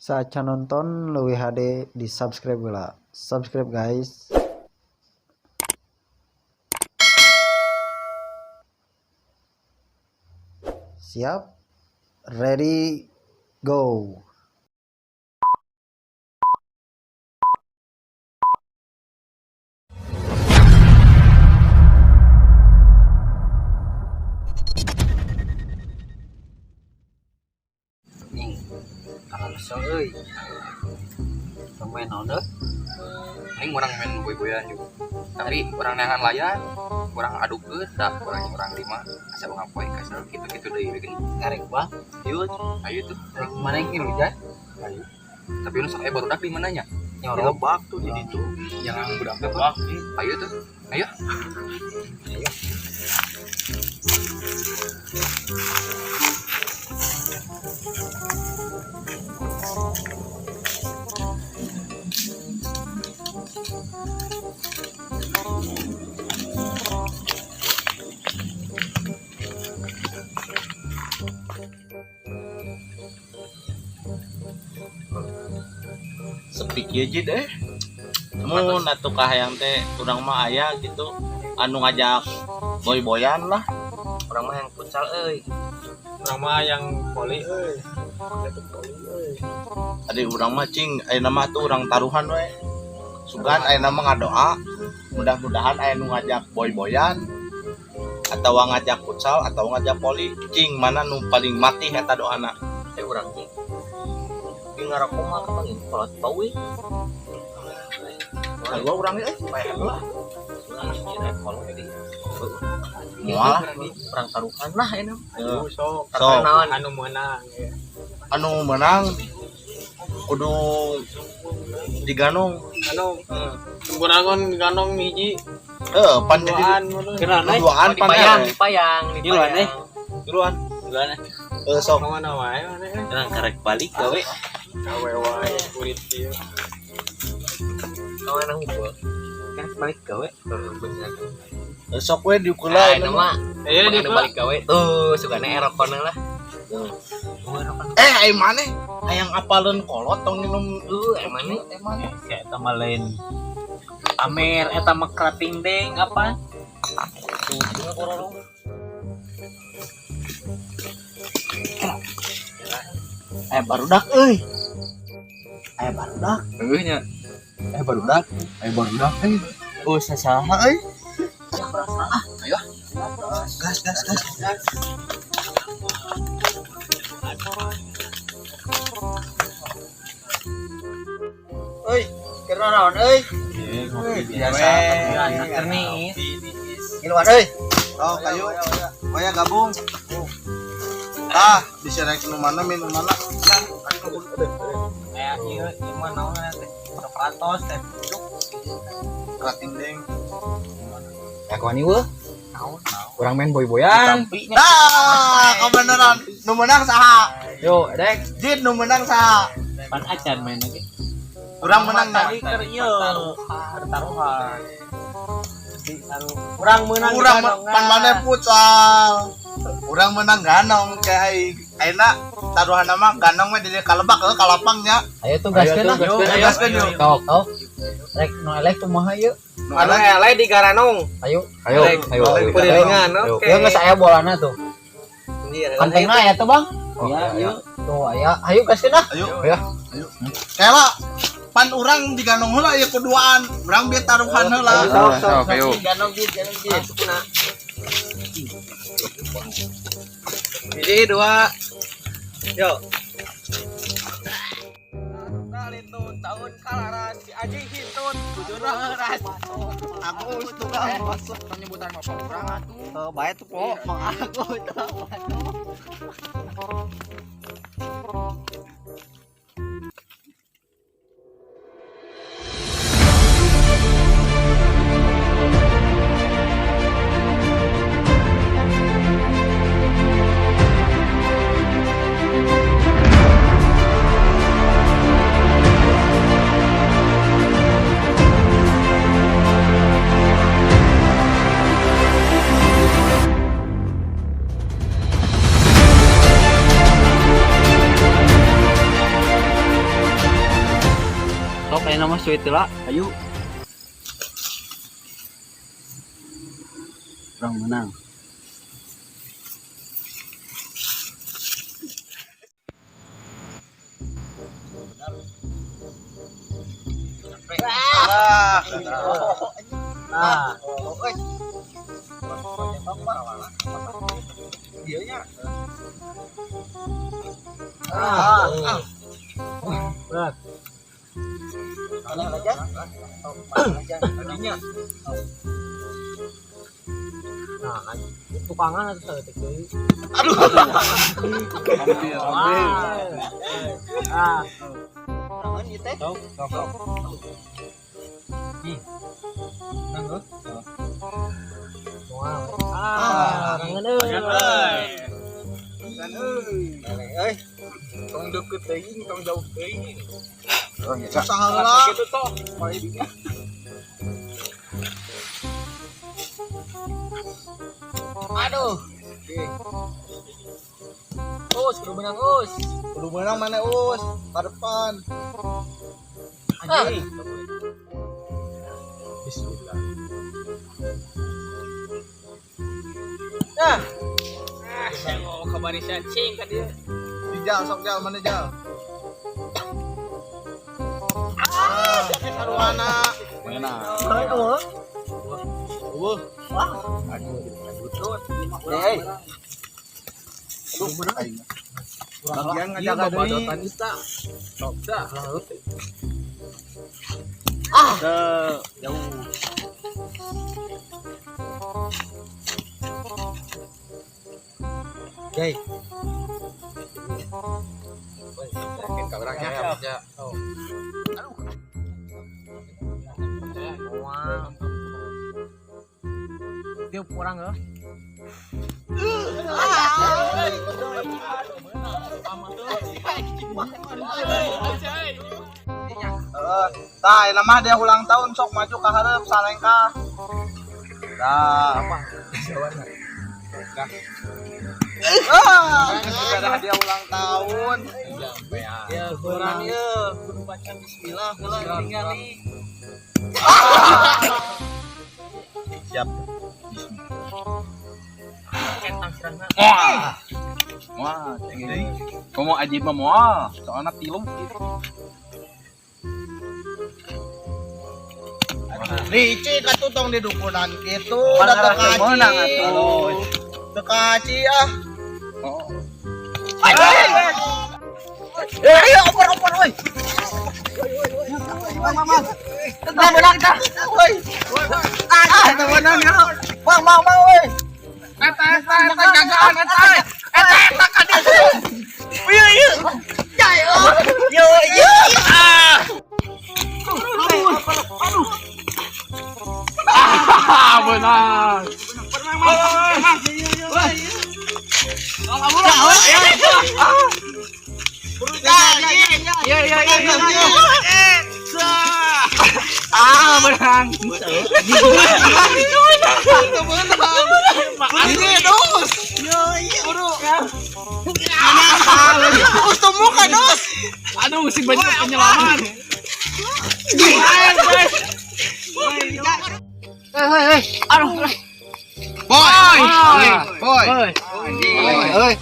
Saacan nonton leuwih hade di subscribe heula. Subscribe guys. Siap? Ready? Go. Ning, kalau kesel euy. Main naon deh? Aing urang main boy-boyan juga. Tapi urang neangan layar, urang adukeun da urang urang lima asa urang poe kesel kitu-kitu deui we geuning. Ngarek bah. Ayo, ayo tuh. Rek mana yang ngilu jan? Ayo. Tapi nu sok aya barudak di mananya? Nyorok. Lebak tuh di ditu. Jangan budak teh. Lebak. Ayo tuh. Ayo. Sepi kieu jid eh. Mun atuh kahayang teh urang mah aya gitu anu ngajak boy-boyan lah. Urang mah yang futsal euy. Urang mah yang voli euy. Jatuh voli euy. Adi urang mah cing ayeuna mah tuh urang taruhan we. Sugan ayeuna mah ngadoa mudah-mudahan aya nu ngajak boy-boyan atau ngajak futsal atau ngajak voli, cing mana nu paling mati eta doana. Eh urang cing. Di ngarokok mah kapan kolot bau euy. Sarua urang ge euy, paehan lah. Kolot jadi. Moal lah. Urang taruhan lah ini. Ayo, Sok. Sok. Naon? Anu meunang ya. Anu menang kudu diganong. Anu kurangon ganong hiji. Heeh, pan jadi Duaan meureun. duaan pan Dipayang, eh. dipayang, Giluan, dipayang. eh. Duluan. Duaan eh. Eh sok. Kamana wae maneh eh. Urang karek balik gawe. Gawe wae kulit ieu. Kawan unggul. Kan balik gawe. Heeh, bener. Eh, sok we diukula. Nah, ini mah Eh anu di balik gawe tuh sugana erokona lah. Tuh. Eh, ai maneh hayang apaleun kolot tong minum Emang nih. emang. Kayak eta mah lain pamer, eta mah kerating deng apa. Tuh, bunga kororong. Eh barudak euy. Eh barudak. Heueuh nya. Eh barudak, eh barudak eh. Oh, sasaha euy. Ayo. Gas gas gas. Euy, keur naon euy? Biasa. Kernis. Ngiluan euy. Oh, kayu. Waya gabung. Ah, bisa naik nu mana minum mana. Kayak ieu ieu mah naon teh? Coklatos teh. Kerating deng. Ya kawan ieu. Urang main boy-boyan. Ah, kebenaran. Nu menang saha? Yo, dek. Jin nu menang saha? Pan acan main lagi. Urang menang nya. Tadi keur ieu taruhan. Urang meunang Urang diganongan. pan maneh futsal. Urang menang ganong kayak aing. Ayeuna taruhan nama ganong we di kalebak heuh kalapang nya. Ayo tuh gaskeun lah. Ayo gaskeun yuk. Tok, tok. Rek nu eleh kumaha ieu? Nu Anu eleh eleh di garanong. Ayo. Ayo, ayo. ayo. Kurilingan oke. Ieu geus aya bolana tuh. Anjir, Kantengna aya tuh, Bang. Oh, Iya, ieu. Tuh aya. Ayo gaskeun ah. Ayo. Ya. Ayo. Kela pan urang diganong heula ieu kuduaan. Urang bieu taruhan heula. Sok sok Sok, ayo. Ganong jid, ganong jid. Hiji dua. Yo. Tahun kalaras si Aji hitut bujurna ras. Aku geus tukang masuk. Penyebutan bapak urang atuh. Eh, bae tuh po, mang aku itu. Saya nama suit lah. Ayo. Orang menang. Ah. Ah. Berat. Nah, tukangan atau saeutik deui. Aduh. Ambil, ambil. Ah. Naon ieu teh? Sok, sok. Ih. Nang heuh. Moal. Ah, kangen euy. Kan euy. Euy. Tong deket teuing, tong jauh teuing. Susah heula. Gitu toh. Poe dinya. Aduh. Us, kudu menang us. Kudu menang mana us? Ka depan. Anjing. Bismillah. Ah, saya mau ke barisan cing ka dieu. Dijal sok jal mana jal? Ah, sarwana. Menang. Eueuh. Eueuh. Hei. Aduh, aing. Bagian ngajaga deui. Sok dah. Ke jauh. Jai. Yakin ka urangnya ya. Moal. Tiup kurang heuh. Heeh. Tah, ayeuna mah dia ulang tahun sok maju ka hareup salengkah. Tah, apa? Ah, ada hadiah ulang tahun. Ya, kurang ieu, kudu baca bismillah heula ningali. Siap. Kentang sirahna. Wah. Wah, ceng deui. Komo aji mah moal, soalna tilu. Licik atuh tong di dukunan kitu, Pan da teu arah teu meunang kaci. atuh. Teu kaci ah. Oh. Ayo oper-oper euy. Tenang menang dah. Woi. Ah, teu meunang ya. Bang, bang, bang euy. Eta eta eta jagaan eta. Eta eta ka dieu. Ieu ieu. Jai oh. Yo yo. Ah. Ah, beunang. Ya ya ya ya. Ah, menang. Ini dos. Yo iya bro. Us temu kan dos. Aduh, si banyak penyelamat. Aduh. Boy. Boy. Hei. Oi.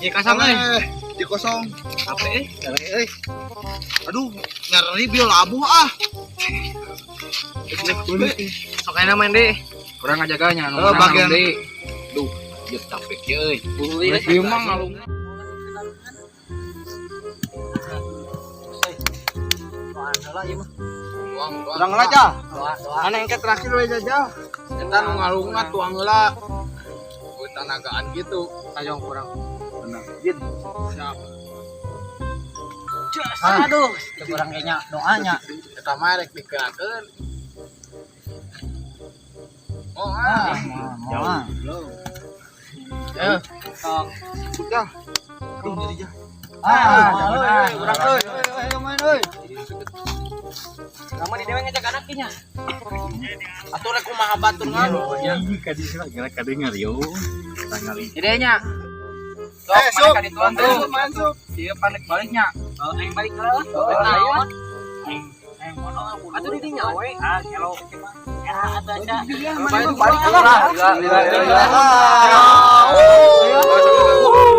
Ieu kasang euy. Di kosong. Apa eh? Euy. Aduh, nyeri bil labuh ah. Sok ayeuna main deui. Kurang ngajaganya nu Oh, menang bagian- deui. Duh, ieu capek ye euy. Ieu mah ngalung. Doaan heula ieu mah. Urang heula jal. Doa, doa. Mana engke terakhir we jajal. Eta nu ngalungna tuang heula. Euy tanagaan gitu. Tajong kurang. Menang. Jin. Siap. Aduh, teu kurang kayaknya doanya. Eta mah rek dikenakeun. Oh, ah. Moal. Ya. Sok. Jal. Aduh, nyeri jal. Ah, Euy, urang euy. Ayo main euy. Kamu di dewe ngajak anak nya. Atuh rek kumaha batur ngalung. Jadi nya. Sok, Eh, mana Sup. ka dituan tuh. Masuk, masuk. Ieu panik baliknya. Aing balik heula. Oh, Naon? Aing Atuh di dinya we. Ah, gelo. Ya, atuh aja. Balik lah. Gila, gila, gila.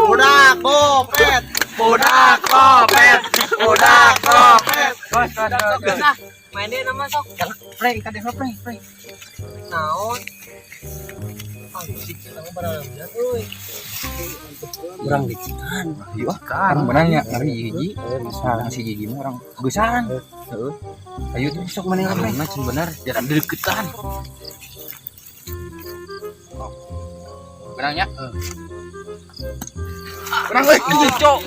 Budak kopet. Budak kopet. Budak kopet. Sok sok geus ah. Main deui nama sok. Play, ka deh, play, play. Naon? Ah, sih kita mah barang euy. Urang licikan. Iya, kan menangnya ngeri hiji. Nah, si gigi mah urang geusan. Heeh. Ayo tuh Sok mana Aduh, play. nah, cen bener, jangan deketan. Menangnya? Menang euy, cok.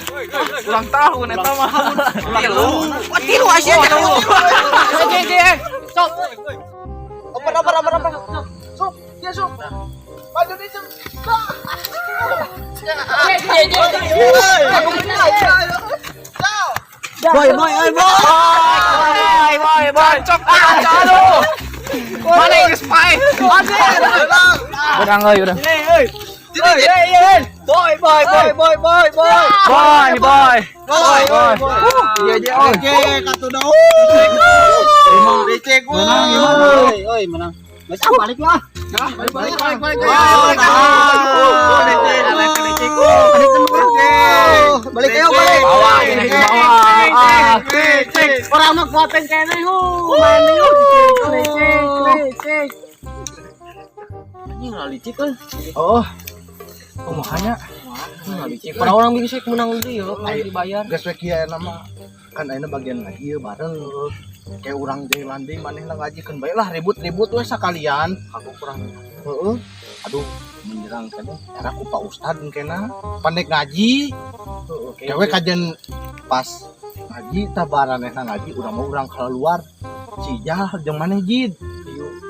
Ulang tahun eta mah. Tilu. Wah, tilu aja. Oke, oke. Sok. Open open open open. Sok, ya sok. Maju nih sok. Boy, boy, boy, boy. Boy, boy, boy. Cok, aduh. Mana yang geus paeh? Menang euy udah. Boy, boy, boy, boy, boy, boy. Boy, boy. Boy, boy. Iya, iya, oi. Oke, katu daun. Licik, Menang, menang. oi, oi, menang. Geus ah, balik lah. Balik, balik, balik, balik. Balik ayo, balik. Bawa ini bawa. Ah. Orang mah kuatin kene hu. Mana hu. Licik, licik. Anjing lah licik euy. Oh. Kumaha Licik. Orang orang bisa menang deui yo, dibayar. Geus we kieu aya nama kan ayeuna bagian ngaji ieu bareng. Kayak urang deui deui manehna ngajikeun bae lah ribut-ribut we sakalian. Aku kurang. Heeh. Aduh, menyerang kene era ku Pak Ustad kena pandek ngaji. Heeh, Kewe kajian pas ngaji tah baranehna ngaji urang mah urang keluar. Si Ijal jeung maneh jid.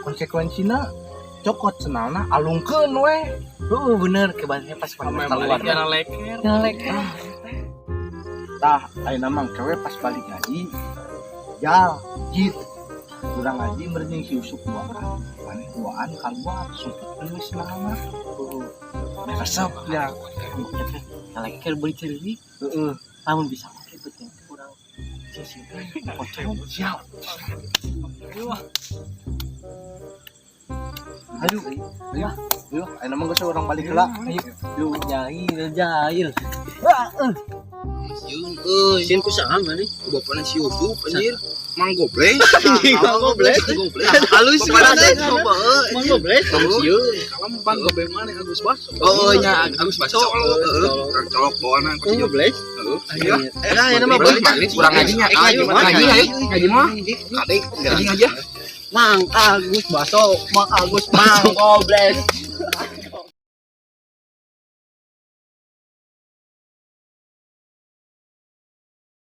Konsekuensina cokot senalna alungkeun we. Heeh, bener kebannya pas pada keluar. Jangan leker. Jangan leker. Tah ayeuna mah kewe pas balik ngaji. Jal, jid. Urang ngaji meureun si Usuk duaan. Maneh duaan keluar sumput geus senalna. Heeh. Resep ya. Jangan leker beli ceri. Heeh. Lamun bisa make penting kurang sisi pocong. Siap. Ayo, ayo, ayo, ayo mah geus urang balik heula. Ayo, jahil, jahil. Sieun euy. Sieun ku saha maneh? Bapakna si Yusuf anjir. Mang goblek. Mang goblek. Goblek. Halus mana teh? Coba euy. Mang goblek. Sieun. Kalem pan goblek mana Agus Baso. Oh nya Agus Baso. Heeh. Colok bawana ku si goblek. Heeh. Ayo. Nah, ini mah Balik kurang ngajinya. Ayo ngaji ayo. Ngaji mah. Kadek ngaji aja. Mang Agus Baso, Mang Agus Mang goblek.